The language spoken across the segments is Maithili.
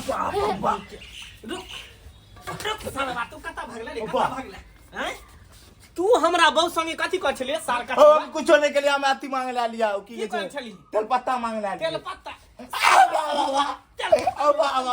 बाप बाप। रुक रुक साला, तू कतऽ भगले रे, कतऽ भगले हैं? तू हमरा बहू संगे कथी कहै छलियै सार का? हम कुछो नहीं के लिए, हम अथी मांगे ला लिया की की कहै छली? तेलपत्ता मांगे ला लिया। तेल पत्ता। अब अब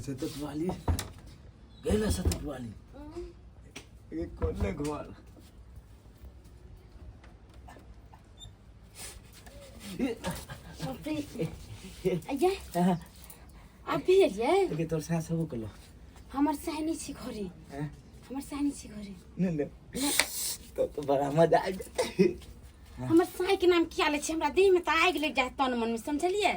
सतत वाली गेला, सतत वाली ये कौन ने घर? बाप रे, अय्या, आब भी एलियै? के तोर सास हो कलो? हमर सहनी छी घरे। हैं? हमर सहनी छी घरे। नहीं नहीं, तो बड़ा मजा आ जाता। हमर साई के नाम किया लै छी? हमरा देह में तऽ आगि लागि जायत तन मन में, समझलियै?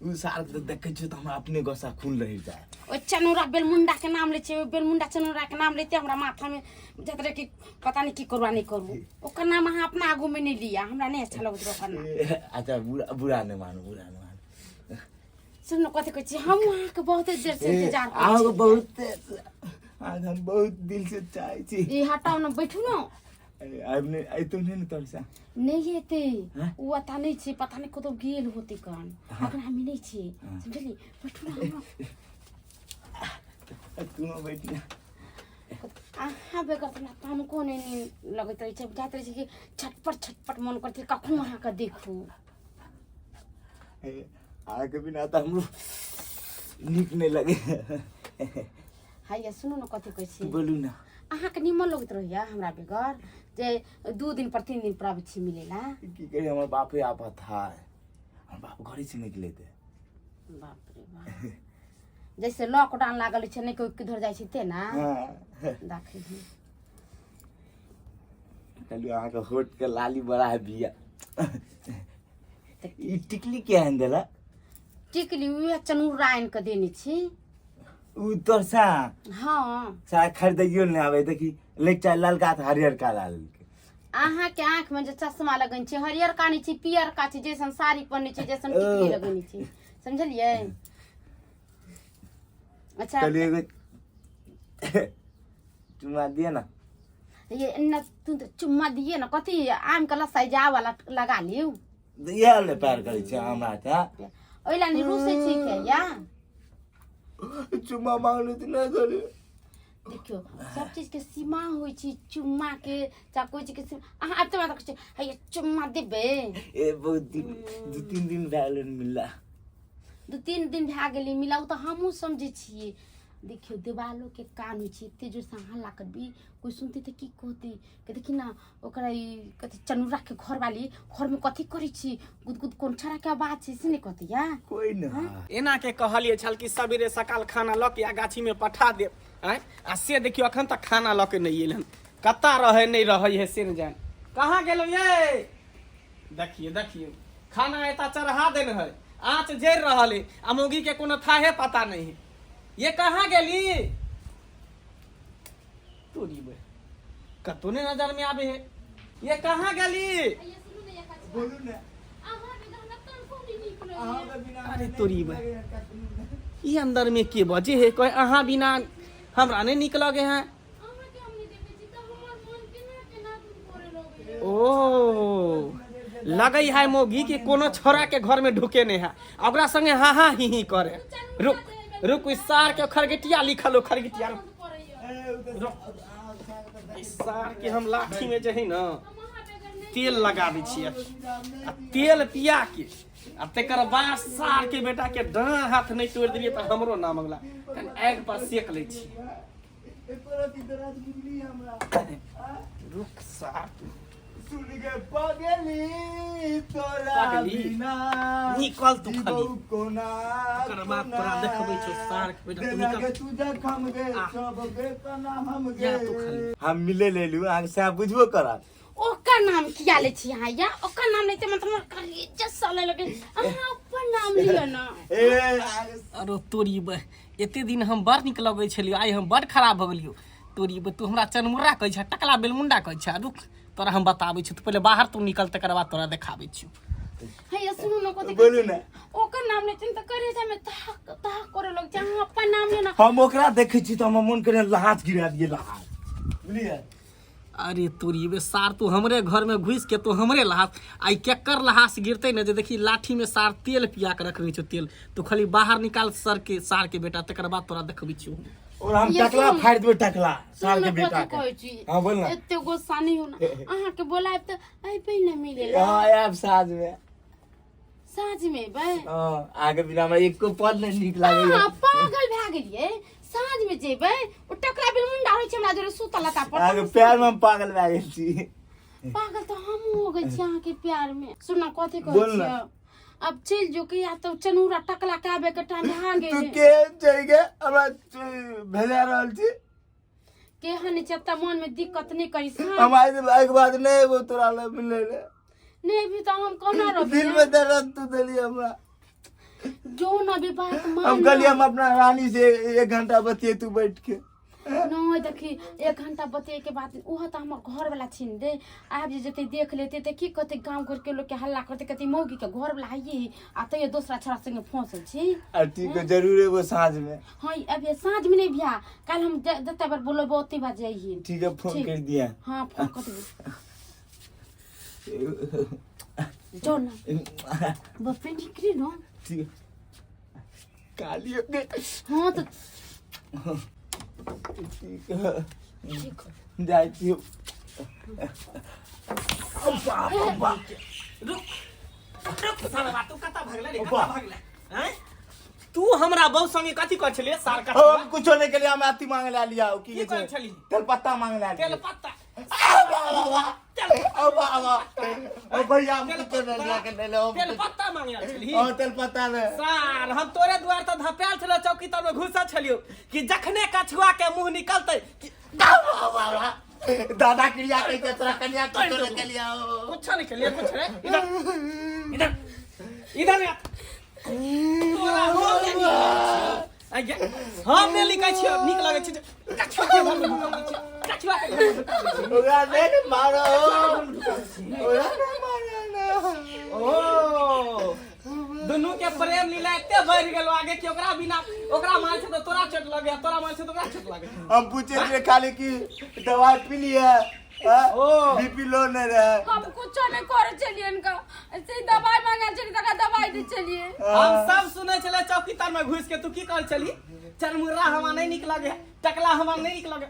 उ साल के देखै छियै तऽ हमरा अपने गुस्सा खून रहि जाय। ओहि चनौरा बेलमुंडा के नाम लै छै, ओहि बेलमुंडा चनौरा के नाम लेते हमरा माथा में जाइत रहै कि पता नहीं की करू आ नहि करू। ओकर नाम अहाँ अपना आगू में नहि लिअ, हमरा नहि अच्छा लगैत रहै ओकर नाम। अच्छा, बुरा बुरा नहि मानू, बुरा नहि मानू। सुनू, कथी कहै छी, हम अहाँके बहुत देर से इंतजार करै अहाँके छी। बहुत, आज हम बहुत दिल से चाहै छी। ई हटाउ ने, बैठू ने। अरे, आब नहि अयतौ नहि ने तोरसा? नहि एतै। हैं? ओ एतऽ नहि छै, पता नहि कतौ गेल होतै कन, अखन हम नहि छी, समझलियै? बैठू ने हमरा। तू बैठ ना। अहाँ बेगर तऽ हमरा तनको नहि नींद लगैत रहै छै, बुझाइत रहै छै कि छटपट छटपट मन करैत छै कखनो अहाँके देखू। अहाँके बिना तऽ हमरो नीक नहि लगे। हैया सुनू ने, कथी कहै छी? बोलू ने। अहाँके निमन लगैत रहैया हमरा बेगर, जे 2 दिन पर 3 दिन पर आबै छी मिलै ला? की कही, हमर बापे आपत है, हमर बाप घरे से निकले थे। बाप रे बाप, जैसे लॉकडाउन लागल छै, नहि कोइ किधर जाइ छै तेना। हाँ। देखै छी। कहलियै अहाँके होठ के लाली बड़ा है बिया। ई टिकली के आनि देला? टिकली उएह चनूरा आनि कऽ देने छी। उ तोर सा? हाँ। सा खरीदैयो नहि आबै, देखी लेचा ललका तऽ हरियरका लाल। अहाँके आँखि में जे चश्मा लगन छै, हरियरका नहि छै, पियरका छै। जैसन साड़ी पहिने छै, जैसन टिकली लगेने छै, समझलियै? अच्छा। कहलियै एगो चुमा दिअ ने। ये न तू तऽ चुम्मा दिए ने, कथी आम के लसाई जा वाला लगा लियौ। इएह ले प्यार करै छै हमरा तऽ। ओहि ला नहि रुसै छै के या? चुम्मा मांगले तऽ नहि देली। देखियौ, सब चीज के सीमा होइ छै, चुम्मा के चाहे कोइ चीज के सीमा। अहाँ आबिते बात कहै छै, हैया चुम्मा देबै? ए बहुत दिन, 2-3 दिन भए गेलै मिलला। 2-3 दिन भए गेलै मिला, ओ तऽ हमहूँ समझै छियै। देखियौ, देवालो के कान होइ छै, एते जोरसँ हल्ला करबी, कोइ सुनतै तऽ की कहतै कि देखी ने ओकरा ई कथी चनुरा के घरवाली घरमे कथी करै छी, गुदगुद कोन छड़ाके आवाज छै, से नहि कहतै या? कोइ नहि। एना के कहलियै छल कि सबेरे सकाल खाना लऽ के आ गाछीमे पठा देब आँय, आ से देखियौ अखन तक खाना लऽ के नहि एल हन। कतऽ रहै नहि रहै है से नहि जान कहाँ गेलहुँ ये। देखियौ देखियौ, खाना एता चढ़ा देने है, आँच जरि रहल है आ मौगी के कोनो थाहे पता नहीं है। ये कहाँ गेली तोरी बे, कतौ नहि नजर में आबे है। ये कहाँ गेली? बोलू ने। अरे तोरी बे, ई अंदर में के बजे है? कहे अहाँ बिना हमरा नहीं निक लगे हैं। ओ लगै है मौगी कि कोनो छोरा के घर में ढुके नहीं है आ ओकरा संगे हा हा ही ही करे। रुक रुक, इस सार के खरगटिया लिखल हो, खरगटिया। रुक, इस सार के हम लाठी में जे है ना तेल लगा दै छियै आ तेल पिया के आ तकर बाद सार के बेटा के डाँड़ हाथ नहि तोड़ि देलियै तऽ हमरो नाम अगला। कनि आगि पर सेक लै छी। रुक सार तू। सुन गे पगली तोरा पगली? बिना निकल तू खाली। जीबौ कोना ओकर बाद तोरा देखबै छौ सार के बेटा, तू देना निकल। गे तू जखम गे आ। सब गे कना हम गे जा तू खाली। हम मिले लेलू अहाँके सएह बुझबो करत। ओकर नाम किया लै छी अहाँ या? ओकर नाम लैते मतलब हमर कलेजा सले लगे। अहाँ अपन नाम लिअ ना। ए अहाँके अरे तोरी बे, एते दिन हम बड़ नीक लगै छलियौ, आइ हम बड़ खराब भऽ गेलियौ। तोरी बे, तू हमरा चनमुर्रा कहै छह, टकला बेलमुंडा कहै छह। रुक, तोरा हम बताबै छियौ, तू पहिले बाहर तू निकल, तकर बाद तोरा देखाबै छियौ। हे ये सुनू ना, कथी बोलू ना। ओकर नाम लै छी त कलेजा में तहक तहक करे लग छै। अहाँ अपन नाम लिअ ना। हम ओकरा देखै छी तऽ हमर मोन करे लहास गिरा दिए, लहास, बुझलियै? अरे तोरी बे सार, तू हमरे घर में घुस के तू हमरे लहास, आई केकर लहास गिरते ने जे देखी लाठी में सार तेल पिया के रखने छौ तेल, तू खाली बाहर निकाल सर के सार के बेटा, तकर बाद तोरा देखबै छियौ। और हम ये टकला सुन। फाड़ि देबै टकला सार सुनू के ना, बेटा कथी के। कहै छी? हाँ, बोल ना। एते गुस्सा नहीं हो ना। अहाँ के बोलायब त अयबै ना मिले ला? हाँ, आयब साँझ में। साँझ में अयबै? हाँ, अहाँके बिना हमरा एको पल नहि नीक लागैया। अहाँ पागल भए गेलियै? साँझ में जेबै, ओ टकला बेलमुंडा होइ छै हमरा जोरे सुतल लता पर। अहाँके प्यार में हम पागल भए गेल छी। पागल तऽ हमहूँ हो गेल छी अहाँके प्यार में। सुन, कथी कहै बोल ना। छियै, अब चलि जो कि या तऽ चनूरा टकला के आबे के टाइम भए तू गेलै। के चलि गे हमरा भेजा रहल छी? केहन छै तऽ मन में दिक्कत नहि करी। हम आइ एहिके बाद नहि एबो तोरा लग मिलै लए। नहि अबी तऽ हम कोना रहबै? दिल में दर्द तू देली हमरा। जो न अभी बात मान। हम कहलियै हम अपना रानी से एक घंटा बतिये तू बैठ के। नहीं देखी, एक घंटा बतिये के बाद उहो तऽ हमर घर वाला छिन दे, आबि जे जेतै देख लेतै तऽ की कहतै? गाँव घर के लोग के हल्ला करतै, कहतै मौगी के घर वाला आइए आ तैयो दोसरा छोरा संगे फंसल छी। आ ठीक है, जरूर एबो साँझ में। हाँ, अभी साँझ में नहीं भैया, कल हम जते बार बोलेबो ओते बार जाइए। ठीक है, फोन ठीक। कर दिया। हाँ, फोन कर देबो। जो ना बॉयफ्रेंड निकली ना। ठीक, काली हो गई। हाँ तो ठीक है, ठीक है। जाइ छी। रुक रुक साला, तू कतऽ भगले रे? कतऽ भगले हैं तू? हमरा बहू संगे कथी कर छलियै सार का? हम कुछो नहीं के लिए, हम अथी मांगे ला लिया की। की करै छली? तेलपत्ता मांगे ला तेल लिया। पत्ता। ओ भैया, हम कुछो नहीं लिया के नहीं लो। तेल पत्ता मांगे आयल छली? ओ तेलपत्ता ने सार, हम तोरे दुआर तऽ धपायल छलो, चौकी तर में घुसल छलियो कि जखने कछुआ के मुंह निकलतै कि दादा क्रिया कह के तोरा कन्या कुछो नहीं के लिया। कुछो नहीं खेलिए, कुछ रे। इधर इधर इधर आ। तोरा हम नहि नीक लगै छियौ। आज्ञा, हम नहि लिखै छियौ, नीक लगै छै जे कछुआ के घर में ढुकल छियौ, कछुआ के घर में ढुकल छियौ। ओकरा नहीं ने मारो, ओकरा नहीं मारो ना। ओ दुनू के प्रेम लीला एते बढ़ि गेलो आगे कि ओकरा बिना, ओकरा मार छै तऽ तोरा चोट लगे, तोरा मार छै तऽ ओकरा चोट लगे। हम पूछे रहे खाली कि दवाई पी लिए? ओ। बीपी लो नहीं रहे। हम कुछो नहीं करे छलियै इनका, ऐसे ही दवाई मांगे छलियै तकरा दवाई दै छलियै। हम सब सुनै छलै चौकी तर में घुस के, तू की कहै छली? चरमुर्रा हमरा नहीं नीक लगे, टकला हमरा नहीं नीक लगे।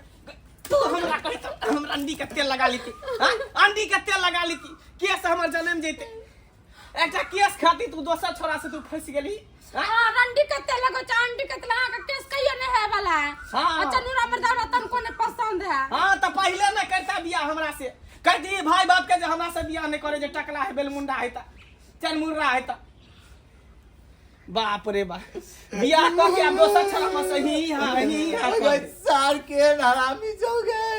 तू हमरा कही तऽ हमरा अंडी के तेल लगा लीती। हाँ? अंडी के तेल लगा लीती, केस हमर जनम जैते। एकटा केस खातिर तू दोसर छोरा से तू फंस गेली। हाँ? हाँ, रंडी कते लगो छै अंडी कते, अहाँके केस कहियो नहीं है वाला है। हाँ। अच्छा, नूरा मर्दा हमरा तनको नहीं पसंद है। हाँ, तऽ पहिले ने करता बियाह हमरा से, कहती भाई बाप के जे हमरा से बियाह नहीं करे, जे टकला है, बेलमुंडा है, तऽ चरमुर्रा है। तऽ बाप रे बाप, बियाह कऽ के आब दोसर छोरा में से ही हाँ ही हाँ कर। सार के हरामी जो गए।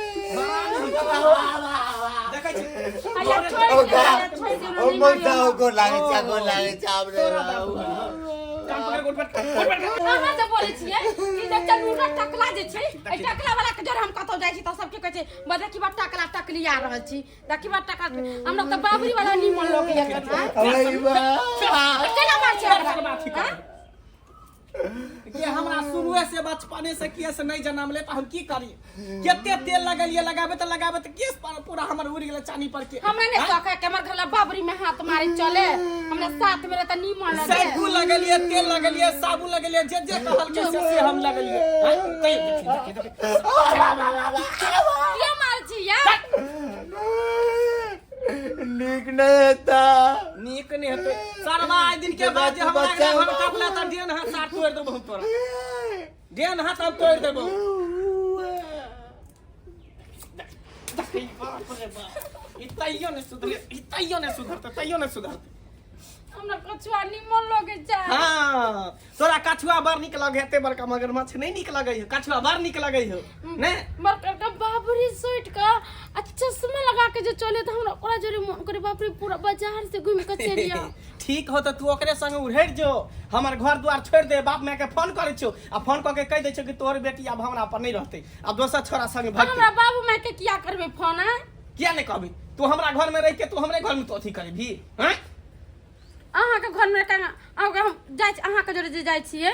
देखै छी। अच्छा, छोड़ि दे, छोड़ि दे, ओ नहीं मोटा मारियौ। को लागे छै, को लागे छै आब रे। तोरा बाप कान पकड़ के उठ बैठ, उठ बैठ। अहाँ जे बोलै छियै कि जे चनूरा टकला जे छै, एहि टकला वाला के जर हम कतौ जाइ छी तऽ सबके कहै छै, बा देखी बा टकला टकली आ रहल छी, देखी बा टकला। हमरा तऽ बाबरी वाला नीमन लगैया। अरे बा, केना मार छै हमरा? बात हाँ? कि हमरा शुरुए से बचपने से केस नहीं जनमले तऽ हम की करी? कते तेल लगलिए, लगाबे तऽ लगाबे तऽ केस पर पूरा हमर उड़ि गेलै चानी पर के। हमरा नहि शौक है कि हमर घर ला बाबरी में हाथ मारे चले। हमरा साथ में रहता नीमन लगे। शैम्पू लगलिए, तेल लगलिए, साबुन लगलिए, जे जे कहलकै से से हम लगलिए। हैं? तैयो देखी देखी देखी। किया मार छी यार? नीक नहीं हेता। नीक नहि हेतै सरवा, आइ दिन के बाद जे हमरा बच्चा हम काटला तऽ डेन हाथ सार तोड़ि देबो हम तोरा, डेन हाथ हम तोड़ि देबो। देखी, बाप रे बाप। ई तैयो नहि सुधरले, ई तैयो नहि सुधरतै, तैयो नहि सुधरतै। हमरा कछुआ निमन लगे छै। हाँ, तोरा कछुआ बड़ नीक लगे, एते बड़का मगरमच्छ नहीं नीक लगे हो, कछुआ बड़ नीक लगे हो ने। बड़का बड़का बाबरी सोइट के आ चश्मा लगा के जे चले त हमरा ओकरा जोरे मन करे, बाप रे, पूरा बाजार से घूम के चलि आ। ठीक हो त तू ओकरे संग उड़ेर जो, हमर घर द्वार छोड़ दे। बाप माय के फोन करे छो आ फोन क के कह दे छो कि तोहर बेटी आब हमरा पर नहीं रहते, आब दोसर छोरा संग भागते। हमरा बाबू माय के किया करबे फोन? आ किया नहीं कहबी? तू हमरा घर में रह के तू हमरे घर में तो अथी करबी? हैं? अहाँ के घर में केना अहाँ हम जाइ छी, अहाँ के जोरे जे जाइ छियै,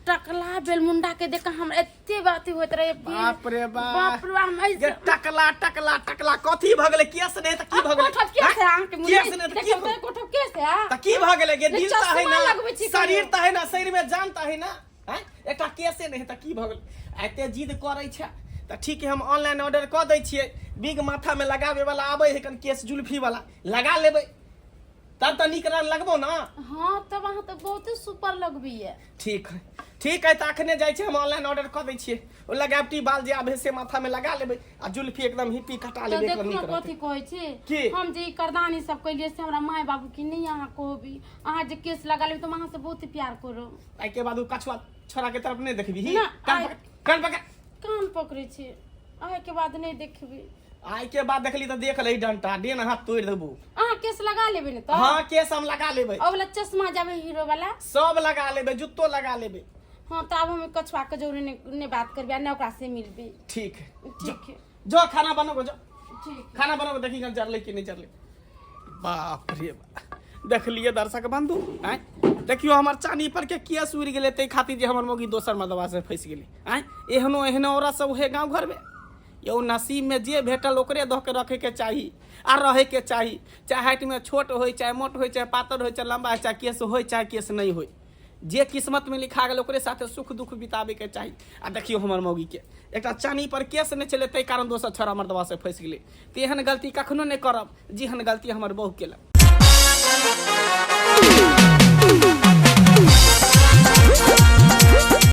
टकला बेलमुंडा के देख के हमरा एते बात होइत रहे। बाप रे बाप। बाप रे बाप, हम ऐसे ये टकला टकला टकला कथी भऽ गेलै? केस नहि तऽ की भऽ गेलै? कोठब के से अहाँ के मुँह केस नहि तऽ की देखियौ भऽ तऽ कोठब के से आ? तऽ की भऽ गेलै गे? दिल तऽ है चश्मा ना, लगबै छी शरीर कहियो। तऽ है ना, शरीर में जान तऽ है ना। हैं? एकटा केसे नहि है तऽ की भऽ गेलै? एते जिद करै छै तऽ ठीक है, हम ऑनलाइन ऑर्डर कऽ दै छियै। बिग माथा में लगाबै वाला आबै है कन, केस जुल्फी वाला लगा लेबै, तब तऽ नीक रंग लगबो ना। हाँ, तब अहाँ तऽ बहुते सुपर लगबैये। ठीक है, ठीक है, तऽ अखने जाइ छी हम, ऑनलाइन ऑर्डर कऽ दै छियै। ओ लगावटी बाल जे आबै से माथा में लगा लेबै आ जुल्फी एकदम हिप्पी कटा तऽ लेबै, एकदम देखू नीक ने रहतै। कथी कहै छी की? हम जे ई करदानी सब कैलियै से हमरा माय बाबू के नहि अहाँ कहबी। अहाँ जे केस लगा लेबै तऽ हम अहाँ से बहुत प्यार करब। एहिके बाद ओ कछुआ छोरा के तरफ नहि देखबी। ना, कान आइ- पकड़, कान पकड़। कान पकड़ै छी, आइ के बाद नहि देखबी। आइ के बाद देखली तऽ देख लही, डंटा डेन हाथ तोड़ि देबू। अहाँ केस लगा लेबै ने तऽ? हाँ, केस हम लगा लेबै। ओ वाला चश्मा जाबे हीरो वाला सब लगा लेबै, जुत्तो लगा लेबै। हाँ, तऽ आब हम कछुआ के जरूरी नहि बात करबै आ नहि ओकरा से मिलबै। ठीक है। ठीक है। जो खाना बनाबो, जो। ठीक। खाना बनाबो, देखी कन जरलै कि नहि जरलै। बाप रे बाप, देखलिए दर्शक बंधु, आँय देखियो हमर चानी पर के केस उड़ि गेलै ताहि खातिर जे हमर मौगी दोसर मदवा से फँसि गेलै। आँय, एहनो एहनो औरत सब है गाँव घरमे। यौ, नसीब में जे भेटल ओकरे दऽ के रखे के चाही आ रहे के चाही, चाहे हाइट में छोट होय, चाहे मोट होय, चाहे पातर होय, चाहे लंबा होय, चाहे केस होय, चाहे केस नहीं होय, जे किस्मत में लिखा गेल ओकरे साथे सुख दुख बिताबे के चाही। आ देखियो हमर मौगी के एकटा चानी पर केस नहि छलै, ताहि कारण दोसर छोरा मर्दवा से फँसि गेलै। तेहन गलती कखनो नहि करब जेहन गलती हमर बहू केलक।